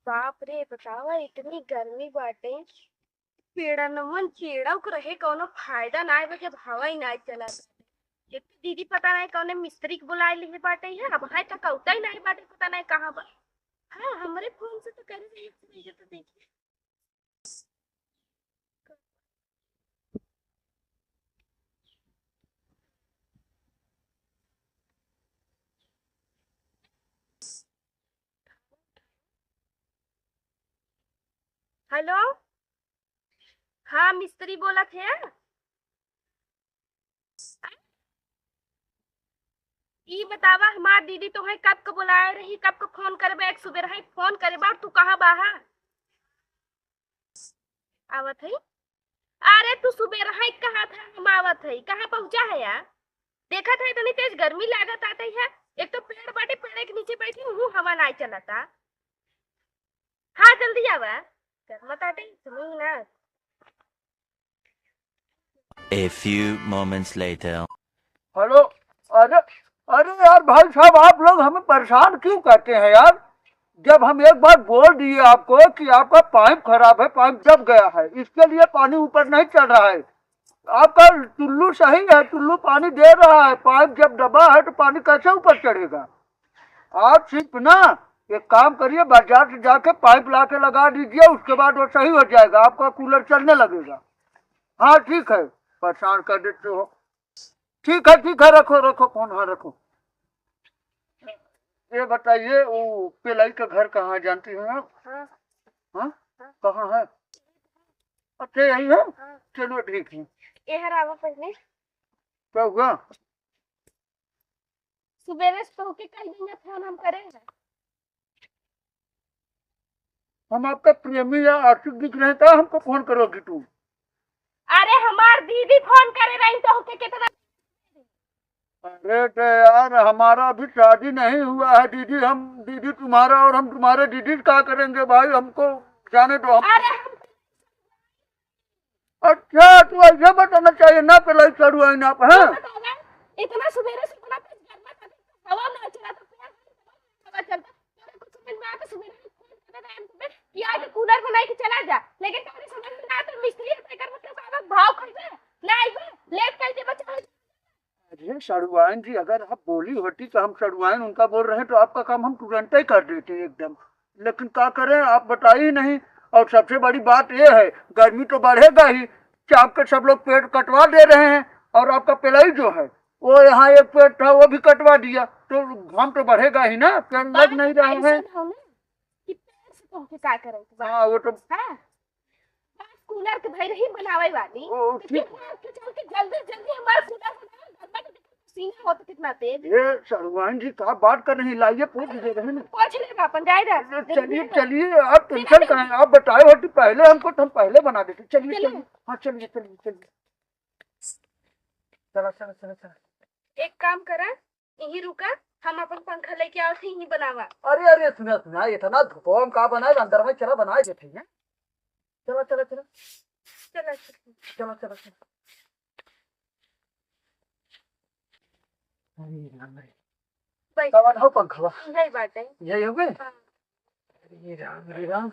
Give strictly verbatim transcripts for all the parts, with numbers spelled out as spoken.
बाप रे, बतावा, इतनी गर्मी बाटे, पेड़नवन चेड़क रहे, कौनो फायदा नाय बा, जब हवा ही नाय चलत। एक तो दीदी पता नाय कौने मिस्त्री के बुलाए लिहे बाटे है, अब है तक औता ही नाय बाटे, पता नाय कहाँ बा। हाँ, हमरे फोन से तो करे रही थी, ये तो देखिए। हेलो, हाँ, मिस्त्री बोलत है। ई बतावा, हमार दीदी तोहे कब के बुलाए रही, कब के फोन करे बा, एक सुबेर है फोन करे बा, और तू कहाँ बा हा? आवत है। अरे, तू सुबेर है कहा था, हम आवत है, कहाँ पहुँचा है यार? देखत है, इतनी तेज गर्मी लागत आते है, एक तो पेड़ बाटे, पेड़ के नीचे बैठी हूँ, हवा नाय चलता। हाँ, जल्दी आवा, गर्मा ताटे, सुनू ना। A few moments later. हेलो। अरे, अरे यार भाई साहब, आप लोग हमें परेशान क्यों करते हैं यार? जब हम एक बार बोल दिए आपको कि आपका पाइप खराब है, पाइप दब गया है, इसके लिए पानी ऊपर नहीं चढ़ रहा है। आपका टुल्लू सही है, टुल्लू पानी दे रहा है, पाइप जब दबा है तो पानी कैसे ऊपर चढ़ेगा? आप सिर्फ ना एक काम करिए, बाजार से जाके पाइप ला के लगा दीजिए, उसके बाद वो सही हो जाएगा, आपका कूलर चलने लगेगा। हाँ, ठीक है, परेशान कर देते हो। ठीक है, ठीक है, रखो, रखो फोन, हाँ, रखो। ये बताइए, वो पेलाई का घर कहाँ है, जानती हैं आप? हाँ। हाँ? हाँ। कहाँ है? अच्छा, यही है? हाँ। चलो, ठीक है। ये हरावा पहले। क्या हुआ? सुबेरे से तोहके कई दिन में फोन हम करे हैं। हम आपका प्रेमी या आशिक दिख रहे हैं, तो हमको फोन करोगी तू? अरे, हमार दीदी फोन करे रही तोहके कितना। अरे तो यार, हमारा अभी शादी नहीं हुआ है दीदी, हम दीदी तुम्हारा और हम तुम्हारे दीदी का करेंगे भाई, हमको जाने दो। हम अरे हम अच्छा, तू ऐसे बताना चाहिए ना, पहले सड़ुआइन आप, हाँ? तू बतावा, इतना सुबेरे से इतना तेज गर्मा था, हवा ना चला तो क्या हवा चलता? तोरे कुछ समझ में आता, सुबेरे में फोन करे रहे हमको कि आज कूलर बनाई के चला जा, लेकिन तोरे समझ में ना आता, मिस्त्री है, तो एकर मतलब का भाव खइबे? ना आइबे, लेट कर दे बच्चा। अरे सड़ुआइन जी, अगर आप बोली होती तो हम सड़ुआइन उनका बोल रहे हैं तो आपका काम हम तुरंत ही कर देते एकदम, लेकिन का करें, आप बताई ही नहीं। और सबसे बड़ी बात ये है, गर्मी तो बढ़ेगा ही, चाप के सब लोग पेड़ कटवा दे रहे हैं और आपका पेलाई जो है, वो यहाँ एक पेड़ था, वो भी कटवा दिया, तो घाम तो बढ़ेगा ही ना, पेड़ लग बात नहीं रहे ऐसा हैं। ना हो ना कि पेड़ से तोहके का करे के बा। हाँ, वो तो हाँ। बस कूलर के भई रही बनावे वाली। ओ, तो ठीक। चुप मार के चल के जल्दी, जल्दी हमार कूलर बनाओ, गर्मा के देखो पसीना होता कितना तेज। ये सड़ुआइन जी का बात कर रही, लाइए पोंछ दे रहे हैं ना। पोंछ ले अपन, जाए दे। अरे, चलिए, चलिए, आप टेंशन काहे, आप बताए होती पहले हमको, तो हम पहले बना देते। चलिए, चलिए। चलिए। हाँ, चलिए, चलिए, चलिए। चला, चला, चला, चला। एक काम करा, यहीं रुका, हम अपन पंखा लेके आवत ही, यहीं बनावा। अरे, अरे, सुना, सुना, इतना धुपवा में का बनाए, अंदर में चला बनाए देते हैं। चला, चला, चला। चला, चला। चला, चला, चला। अरे राम रे। बैठ। कवन हो पंखवा? यही बाटे। यही हो गए? हाँ। अरे राम, अरे राम।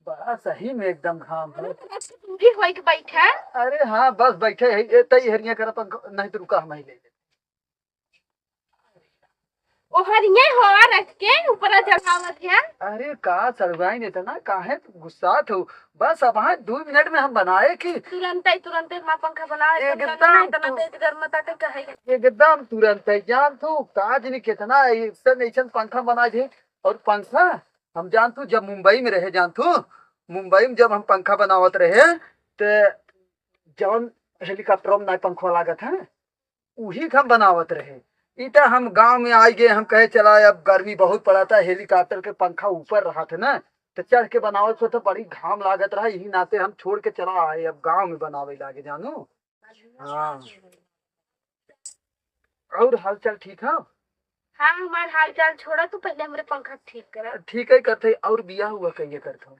बड़ा सही में एकदम घाम है। अरे, तो बस तू भी होई के बैठा। अरे हाँ, बस बैठे है। ए, तई हरिया करा पंखा, नहीं तो रुका, हम ही ले लेते। ओ हरिये हवा रख के ऊपर चढ़ावत है। अरे का सड़ुआइन, इतना काहे तू गुस्सात हो? बस अब हाँ, दो मिनट में हम बनाए कि तुरंते, तुरंते माँ पंखा बनाए, एकदम तुरंते, इतना तू तेज गर्म ताटे कहे। एकदम तुरंते जान तू, का जानी कितना ऐसन, ऐसन पंखा बनाए थे। और पंखा हम जान तू जब मुंबई में रहे जान तू, मुंबई में जब हम पंखा बनावत रहे, त जौन हेलीकॉप्टर में ना पंखवा लागत है, उही के हम बनावत रहे। ई त हम गाँव में आई गए, हम कहे चला अब गर्मी बहुत पड़ा था, हेलीकॉप्टर के पंखा ऊपर रहा था ना, तो चढ़ के बनावत हो तो बड़ी घाम लागत रहा, यही नाते हम छोड़ के चला आए, अब गाँव में बनावे लागे जानू। हाँ। और हालचाल ठीक है? हाँ, हमार हालचाल छोड़ा, तू पहले हमरे पंखा ठीक करा। ठीक है करते, और बियाह हुआ कहिए करते हो?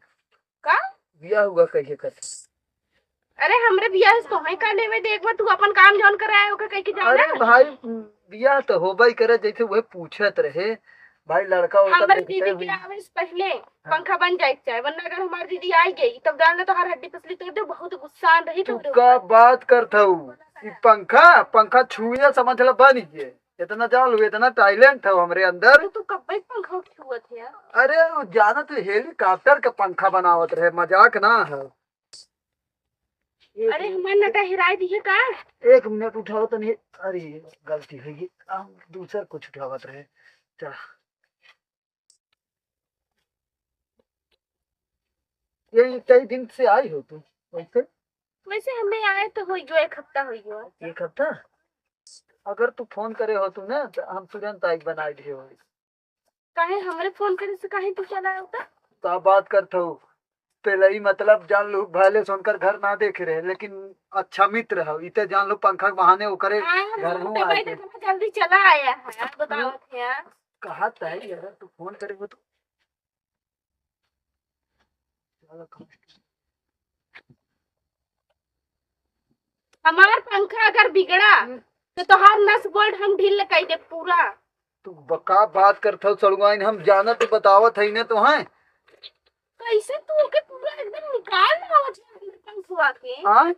का? बियाह हुआ कहिए करते? अरे, हमरे बियाह से तोहे का लेवे देख बा, तू अपन काम जौन करे आए, ओकर कह के जाओ अरे ना। भाई, बियाह तो होबे ही करे, जैसे वह पूछत रहे, भाई, लड़का होता हमरे देखते दीदी के हुई। आवे से पहिले हाँ। पंखा बन जाए के चाहे, वरना अगर हमार दीदी आई गई, तब जान ले तोहार हड्डी पसली तोड़ दे, बहुत गुस्सा रही तू तोरे का ऊपर। बात करत हऊ? ई पंखा, पंखा छुए समझ ला बन गए। इतना जान लो, इतना talent है हमरे अंदर। तो तू कब्बे पंखा छुअत है यार? अरे, वो जाना तो helicopter के पंखा बनावत रहे, मजाक ना है। एक अरे, मिनट। हमार नटा हेराय दिहे का? एक मिनट उठाओ तनी। अरे, गलती होइ गई, हम दूसर कुछ उठावत रहे। चला। ये कई दिन से आई हो तू वैसे? वैसे हमें आए तो हो गयो, एक हफ्ता हो गयो। एक हफ्ता? अगर तू फोन करे हो तू ना, तो हम तुरंत आई बनाई दिए हो। काहे हमरे फोन करे से काहे तू चला आवता? का बात करत हो? पहले ही मतलब जान लो, भले से उनकर घर ना देखे रहे, लेकिन अच्छा मित्र हो, इते जान लो पंखा के बहाने ओकरे हाँ, घर हम हूँ तो आए भाई थे। देखो, जल्दी चला आया है, बताओ हाँ। क्या? कहा था ये, अगर तू फोन करे हो तो। हमार पंखा अगर बिगड़ा, हम्म। तो तोहार नस बोल्ट हम ढील कर दे पूरा। तू बका बात करत हऊ सड़ुआइन, हम जानत ही बतावत हई ने तोहें। कैसे तू ओके पूरा एकदम निकाल लावत है अपने पंखवा के? हाँ,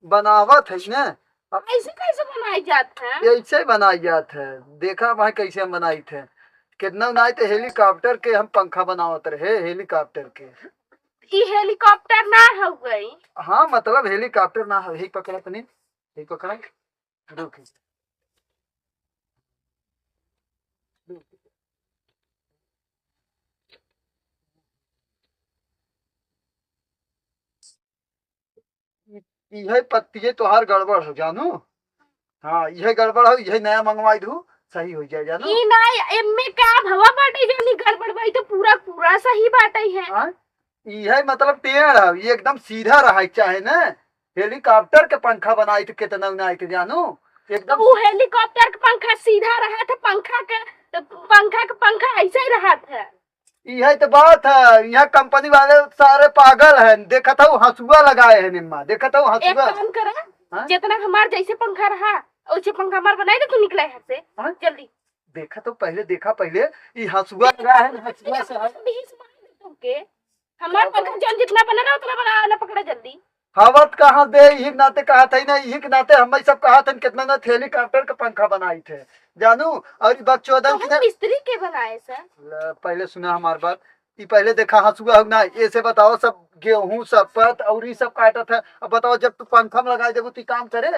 बनावत हई ने। अब ऐसे कैसे बनाई जात है? ऐसे बनाई जात है, देखा भाई कैसे हम बनाई थे। कितना बनाई थे, helicopter के हम पंखा बनावत रहे, helicopter के। ई helicopter ना हो गई। हाँ, मतलब helicopter ना हो, यही पकड़ा तनी, यही पकड़ा। रुक। इहे पत्तिये तोहार गड़बड़ हो जानू। हाँ, इहे गड़बड़ हो, इहे नया मंगवाई दू, सही हो जाए जानू। ई ना, एमे का भवा बाटे जौन ई गड़बड़ बा, ई तो पूरा, पूरा सही बाटे है। हाँ, इहे मतलब टेढ़ हो, ये एकदम सीधा रहा चाहे ना। Helicopter के पंखा बनाई तो कितना उनाई तो जानू, तो एकदम वो helicopter के पंखा सीधा रहा था, पंखा के, पंखा के पंखा ऐसे ही रहा था। इहे तो बात है, यहाँ company वाले सारे पागल हैं। देखत हऊ हसुआ लगाए हैं निम्मा, देखत हऊ एक हसुआ। काम करा, हाँ? जितना हमार जैसे पंखा रहा, वैसे पंखा हमार बनाई दे, तू निकला यहाँ से, हाँ? जल्दी। देखा तो पहले, देखा पहले, ई हसुआ लगाए हैं, हसुआ से है। बीस मार दे तुमके। हमार पंखा जौन जितना बना रहा, उतना बना, ना पकड़ा जल्दी। हवा त कहाँ दे, इही के नाते कहत हई ना, इही के नाते हम सब कहत हन, कितना ना helicopter के पंखा बनाई थे, जानू, और ई बकचोदन तो के हम ना मिस्त्री के बनाए सर। ल, पहले सुना हमार बात, ई पहले देखा हसुआ हो ना, ऐसे बताओ सब गेहूं, सरपत और ई सब काटत है, अब बताओ जब तू पंखा में लगाई देबू तो ई काम करे?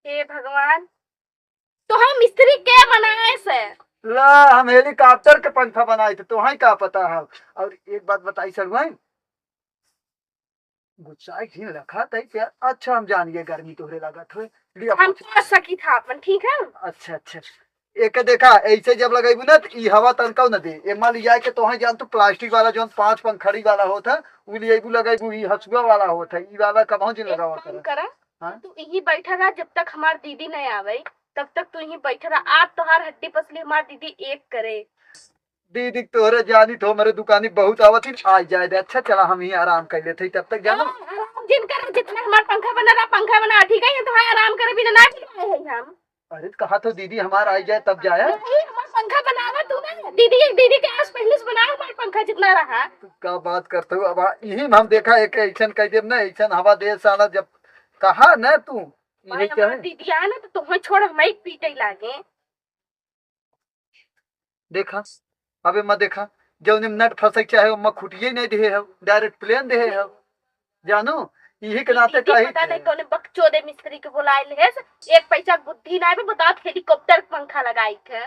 हे भगवान, तोहे मिस्त्री के बनाए से? ला, हम helicopter के पंखा बनाए थे, तोहे का पता है? और एक बात बताई सड़ुआइन, गुस्सा घिन लखा तई प्यार। अच्छा, हम जान गए गर्मी तोहरे लागत होए। लिया हम पोछ। कर सकी था अपन, ठीक है? अच्छा, अच्छा। एक देखा, ऐसे जब लगेबू ना, त ई हवा तनका न दे। एमा लिया के तोहे जान, तू plastic वाला जौन पांच पंखड़ी वाला होत है, उ लिएबू, लगेबू, ई हसुआ वाला होत है, ई वाला कबहूं जिन एक लगावा काम करा। करा, हाँ? तू यहीं बैठा रहा, जब तक हमार दीदी नहीं आवे, तब तक तू यहीं बैठा रहा। आज तोहार हड्डी पसली हमार दीदी एक करे। दीदी तोहरे जानी तो हमारे दुकानी बहुत आवत ही, आ जाए दे। अच्छा चला, हम ही आराम कर लेते ही तब तक, जानो। हाँ, आराम जिन करा, जितना हमार पंखा बना रहा, पंखा बना, ठीक है, ये तो है, आराम करे बिना ना चलवाए हैं हम। अरे तो कहा तो दीदी हमार आई जाए तब जाए। नहीं, हमार पंखा बनावा तू ना। दीदी, दीदी के आस पहले से बनाओ हमार पंखा जितना रहा। तू का बात करते हो? अब आ-, यही में हम देखा एक ऐसन कह देब ना, ऐसन हवा दे साला, जब कहा ना तू, भाई, यही क्या हमार है? दीदी आए ना तो तुम्हें छोड़, हमें पीटे लागे। देखा, अबे मैं देखा, जौन में नट फंसे के चाहे, ओमा खुटिये नहीं दिहे हो, direct plain दिहे हो। जानो, यही के नाते दीदी कही पता थे। नहीं कौन बकचोदे मिस्त्री के बुलाए ले है, एक पैसा बुद्धि ना है, बताओ helicopter पंखा लगाई के।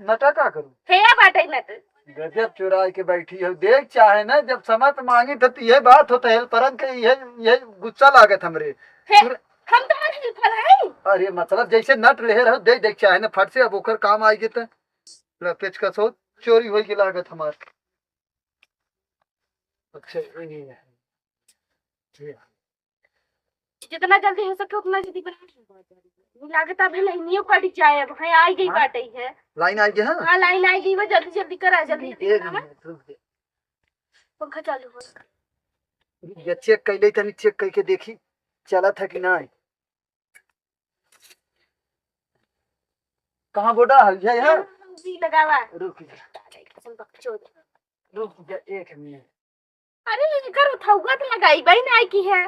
नटा का करूं? हे बाटे नट। गजब चुराए के बैठी हो, देख चाहे ना, जब समय पे मांगी थे तो यह बात होता है, हेल्परन के यह, यह गुस्सा लागत हमरे। हे, चुरा- हम तो हर हेल्पर हैं। अरे मतलब जैसे नट ले रहो, दे, देख चाहे ना, फट से अब ओकर काम आई गए तो। ला, पेचकस हो, चोरी होई के लागत हमार। अच्छा, ये है। ये। जितना जल्दी हो सके उतना जल्दी बना। लागत अब है लाइनियो कट जाए, अब है आई गई हाँ? बाटे है। लाइन आई गई है? हाँ, लाइन आई गई बा, जल्दी जल्दी करा, जल्दी जल्दी एक करा। मिनट रुक दे। पंखा चालू हो। रुक जा, चेक कर ले तनी, चेक करके देखी चलत है कि नहीं। कहाँ बोर्ड है? ये है? जी लगावा। रुक जा। दादा, कसम बकचोद। रुक जा, एक मिनट। अरे, इनकर उठौआ तो लगाई बाई ना की है।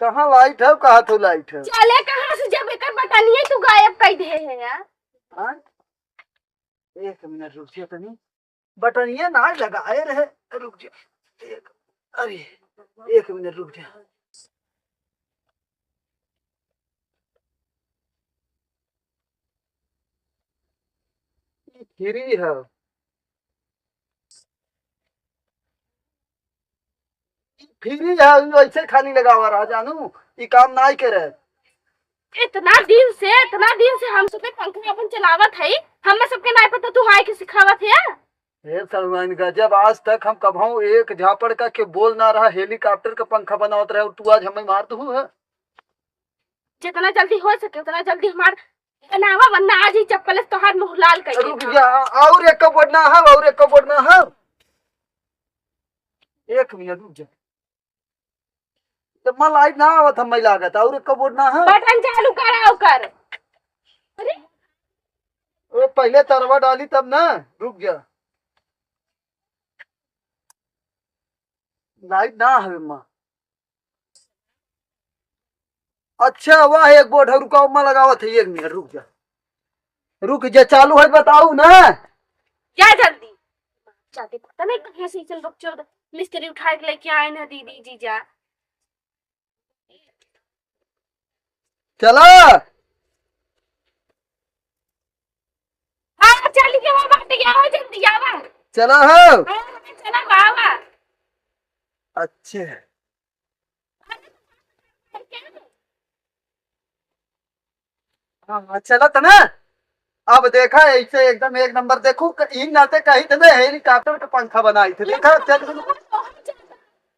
कहाँ लाइट है, कहाँ तो लाइट है? चले कहाँ से, जब एकर बटनिया तू गायब कर दे है यार। हाँ? एक मिनट रुक जा तनी। बटनिया ना लगाए रहे, रुक जा। एक, अरे, एक मिनट रुक जा। ई फ्री है। ई फ्री है, ई ऐसे खाली लगावा रहा जानू, ई काम नाई करे। इतना दिन से, इतना दिन से हम सबे पंखा अपन चलावत हई, हमें सबके नाई पता तू हाय के सिखावत है? हे सलमान गजब, आज तक हम कभऊ एक झापड़ का के बोल ना रहा, हेलीकॉप्टर का पंखा बनावत रहे और तू आज हमें मार दू है। जितना जल्दी हो सके उतना जल्दी हमार बनावा, वरना आज ही चप्पल से तोहार मुंह लाल कर रुक देबा। जा, और एक कपबोर्ड ना है, और एक कपबोर्ड ना है। एक मिनट रुक जा। जब मैं लाइट ना आवत हम, मैं लागत और एक कपबोर्ड ना है। बटन चालू करा ओकर। अरे, ओ पहले तरवा डाली तब ना, रुक जा। लाइट ना हवे माँ। अच्छा, वाह, एक बोर्ड है, रुका, माँ लगावत है, एक मिनट, रुक जा, रुक जा, चालू है, बताऊ ना। जा जल्दी। जाते पता नहीं कहाँ से चल बकचोद मिस्त्री उठा के लेके आए ना दीदी जीजा। चला। हाँ, चल गया, वो बात गया, हो जल्दी आवा। चला हो। हाँ, चला बाबा। अच्छे। हाँ, हाँ, चलत ना। अब देखा, ऐसे एकदम एक नंबर। देखू, क-, ई नाते कही देबे, हेलीकॉप्टर के पंखा बनाई थे। देखा, चल गइल।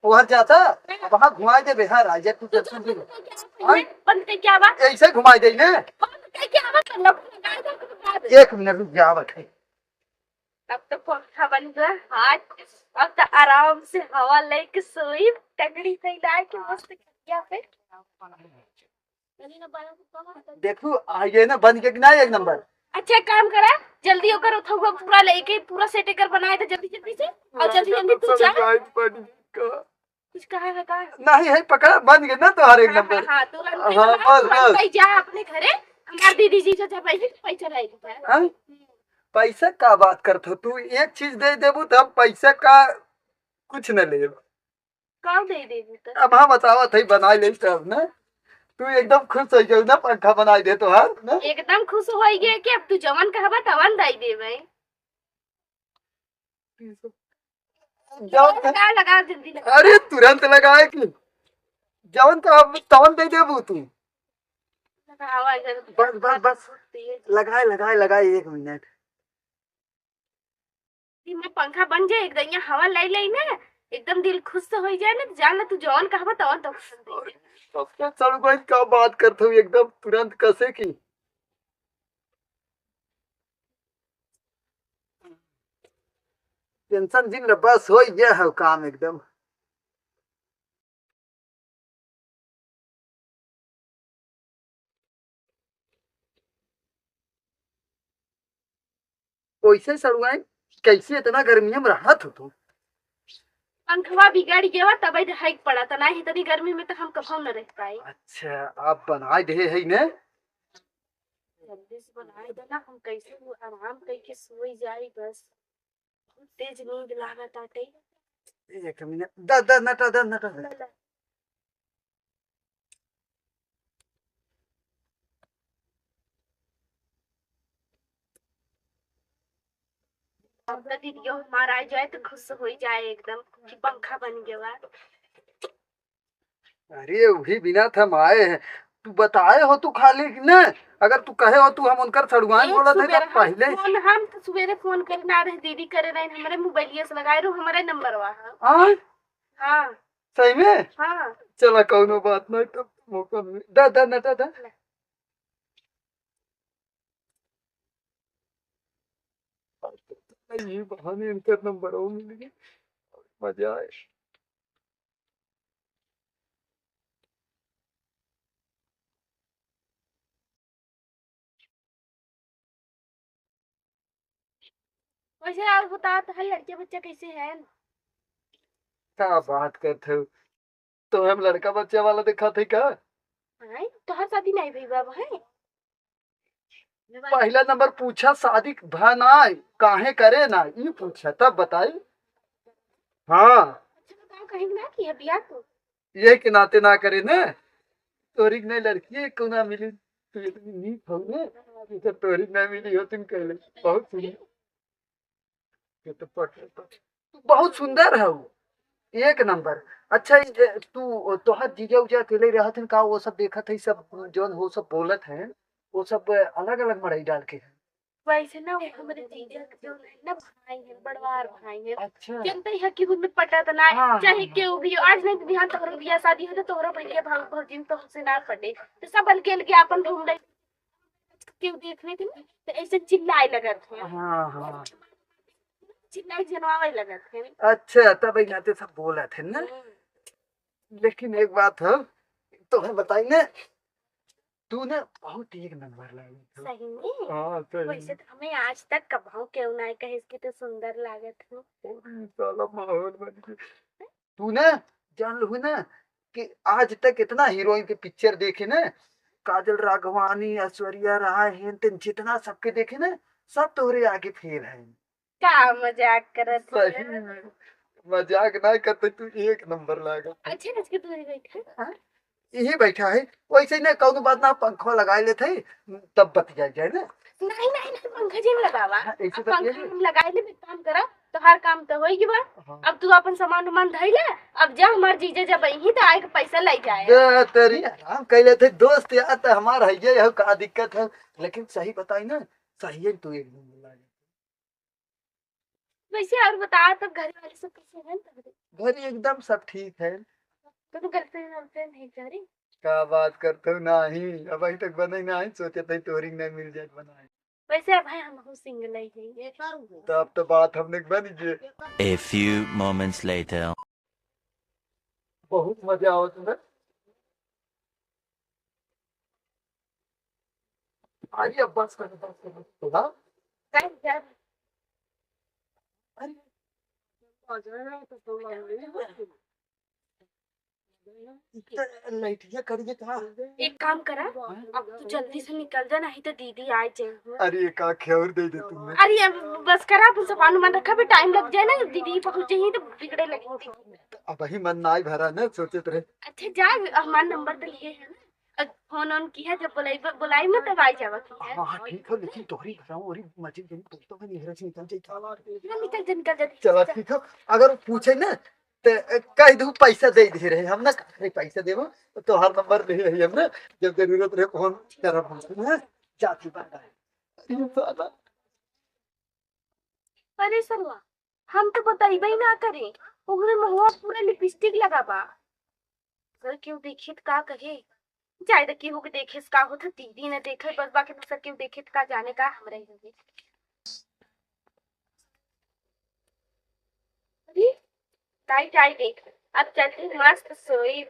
वहाँ जाता, अब वहाँ घुमाई देबे, हाँ, राजा, तू टेंशन नहीं ले। हाँ? बंद के क्या बात? ऐसे घुमाई दे ने। बंद के क्या बात? लगा दे, लगा दे। एक मिनट रुक जा, आवत है। अब तो पंखा बन गया हाथ, अब तो आराम से हवा लेके सोई, टंगड़ी फैला के मस्त खटिया पे। देखू, आ ये ना बन के कि ना एक नंबर। अच्छा, एक काम करा, जल्दी ओकर उठौआ पूरा लेके पूरा सेट एकर बनाए दे जल्दी जल्दी से, और जल्दी जल्दी तू जा। कुछ कहा है का? नहीं है, पकड़ा, बन गए ना तोहार एक हाँ, नंबर। हाँ, हाँ, तुरंत हाँ, बस, बस। जा अपने घरे, हमार दीदी जी चाचा भाई जी पैसा लाई देता है। हाँ? पैसा का बात करत हो तू? एक चीज दे देबू तो हम पैसा का कुछ न लेब। का दे देबू तो? अब हाँ, बतावत है, बनाई ले तब ना। तू एकदम खुश हो जाऊ ना, पंखा बनाई दे तोहार ना। एकदम खुश हो गए कि अब तू जवन कहबा तवन दे देबे। जवन लगा, लगा, जल्दी लगा। अरे, तुरंत लगाए कि जवन तो अब तवन दे देबू तू। लगावा जल्दी। बस, बस, बस। तेज। लगाए, लगाए, लगाए, एक मिनट। दिल में पंखा बन जाए, एकदम यहाँ हवा लाई लाई ना, एकदम दिल खुश से हो जाए ना, तो जान ले तू जवन कहबा तवन तो पसंद है। अरे, सबके सड़ुआइन का बात करत हूँ, एकदम तुरंत कसे की। टेंशन जिन ले, बस हो गया है काम एकदम। ओइसे सड़ुआइन, कैसे इतना गर्मिया में रहत हो तू? पंखवा बिगड़ गया, तबे रहे के पड़ा, त नाही इतनी गर्मी में तो हम कभो न रह पाए। अच्छा, आप बनाए दे है ने? जल्दी से बनाए दे ना, हम कैसे वो आराम करके सोई जाई बस। तेज नींद लागत आटे। एक मिनट, द, द, नटा, द, नटा, द। ला, ला। अब तो दीदियो हमार आ जाए तो खुश हो जाए एकदम कि पंखा बन गया। अरे, वही बिना त हम आए हैं। तू बताए हो तू खाली कि न? अगर तू कहे हो तू हम उनकर सड़ुआइन ए, बोलत है सुबेरे तो हम पहले फोन, हम तो सुबेरे फोन करे ना रहे, दीदी करे रहे, हमरे मोबाइलिया से लगाए रहो, हमरे नंबर वहाँ। हाँ? हाँ। सही में? हाँ। चला, कौनो बात नहीं, तब मौका मिले। दा, दा, नटा, दा। ले। ये बहाने इनकर नंबर वो मिल गया। मजा आए। वैसे और बता, तोहर लड़के बच्चा कैसे हैं? का बात करत हो? तो हम लड़का बच्चा वाला दिखात है का? नहीं, तोहर शादी नहीं भई बा, है? पहला नंबर पूछा, शादी भा ना, काहे करे ना, ई पूछा, तब बताई। हाँ। अच्छा, बताओ, कहीं ना कि है बियाह तो? ये के नाते ना करे ना, तोरी के नहीं लड़की एको ना मिली, तू इतनी नीक हो ना, जैसे तोरी ना मिली हो तुम कहले, बहुत सुंदर। ये तो पट, पट। बहुत सुंदर है वो, एक नंबर। अच्छा, ये तू, तोहार जीजा उजा अकेले रहत हन का? वो सब देखत है, सब जौन हो सब बोलत हैं, वो सब अलग-अलग मड़ई डाल के हैं। वैसे ना, वो हमरे जीजा के जौन है ना, भाई हैं, बड़वार भाई हैं। अच्छा। जनते हैं कि उनमें पटत ना, हाँ, चाहे हाँ, केहू भी हो। आज नहीं तो बिहान तोहरो बियाह शादी हो, तो तोहरो भैया भाऊ भौजी तो हमसे ना पटे, तो सब अलगे अलगे आपन घूम रहे। केहू देख लेते ना, तो ऐसे चिल्लाए लगत हैं। हाँ, हाँ। चिल्लाए जनवावे लगत हैं। अच्छा, तब ई नाते सब बोलत हैं ना। हम्म। लेकिन एक बात हो, तोहे बताई ना, तू ना बहुत एक नंबर लागत हो। सही में? हाँ, सही वैसे में। तो हमें आज तक कबहू केहू ना कहे कि तू सुंदर लागत हो। अरे साला माहौल बन गया। तू ना जान लहू ना कि आज तक इतना हीरोइन के पिक्चर देखे ना, काजल राघवानी, ऐश्वर्या राय, हेन तेन जितना सबके देखे ना, सब तोहरे आगे फेल है। का मजाक करत हो? सही में, मजाक ना करते, तू एक नंबर लागत। अच्छा, आज के तू ही बैठा? हाँ? यही बैठा है, वैसे ही ना कौनो बात ना, पंखो लगा लेते हैं, तब बतिया जाए ना। नहीं, नहीं, नहीं, पंखा जिन लगावा। हाँ, ऐसे अब बतिया पंखा जाए। जिन लगाए ले, एक काम करा, तोहार काम तो होई गई बा। हाँ। अब तू अपन सामान उमान धई ले, अब जा, हमार जीजा जब अइही तो आए के पैसा ले जाए। दे तेरी, आराम कर लेते दोस्त यार, तो हमार है ये, का दिक्कत है? लेकिन सही बताई ना, सही है तू एक नंबर लागे। वैसे और बता, तब घर वाले सब कैसे हैं तोहरे? घर एकदम सब ठीक है। तो तू गर्लफ्रेंड वर्लफ्रेंड है क्या रे? का बात करते हो? नहीं, अबहीं तक बने नहीं, सोचे थे तोहरी नहीं मिल जाए बनाए। वैसे अब है, हम सिंगल ही है। तब तो बात हमने बन गई। A few moments later. बहुत मजा आवत है। अरे अब बस कर, बस कर, बस कर, हाँ? कर, कर। अरे, आ जाएगा तो थोड़ा लेट हो जाएगा। इतना लाइटिया करिए का? एक काम करा, हाँ? अब तू जल्दी से निकल जा, नहीं तो दीदी आ जाए। अरे एक आँख और दे दे तुमने। अरे अब बस करा, अपन सामान उमान रखा, अभी टाइम लग जाए ना, जब दीदी पहुँच जाए तो बिगड़े लगे। अबहीं मन ना भरा ना, सोचत रहे। अच्छा जा, हमार नंबर तो लिए है ना। अब फोन ऑन किया, जब बुलाई, बुलाई में तब आई जावा की है। हाँ, हाँ, ठीक है, लेकिन तोहरी घर और मस्जिद में दोस्तों में निहरा से निकल जाए। ना निकल जा, निकल जा। चला ठीक है, अगर पूछे ना तो कह दू पैसा दे दे रहे हम ना, नहीं पैसा देबो तो तोहार नंबर ले रही हम ना, जब जरूरत रहे फोन करब हम ना, जाती बात है। अरे साला। अरे सरवा, हम तो बतइबे ना करें, ओकरे मुहवा पूरा लिपस्टिक लगा बा। अगर केहू देखी त का कहे? जाए त केहू के देखे से का होत, दीदी न देखे बस, बाकी दूसर केहू देखे त का जाने का हमरे होई। अरे, टाइट आई देख, अब चलती मस्त सोई।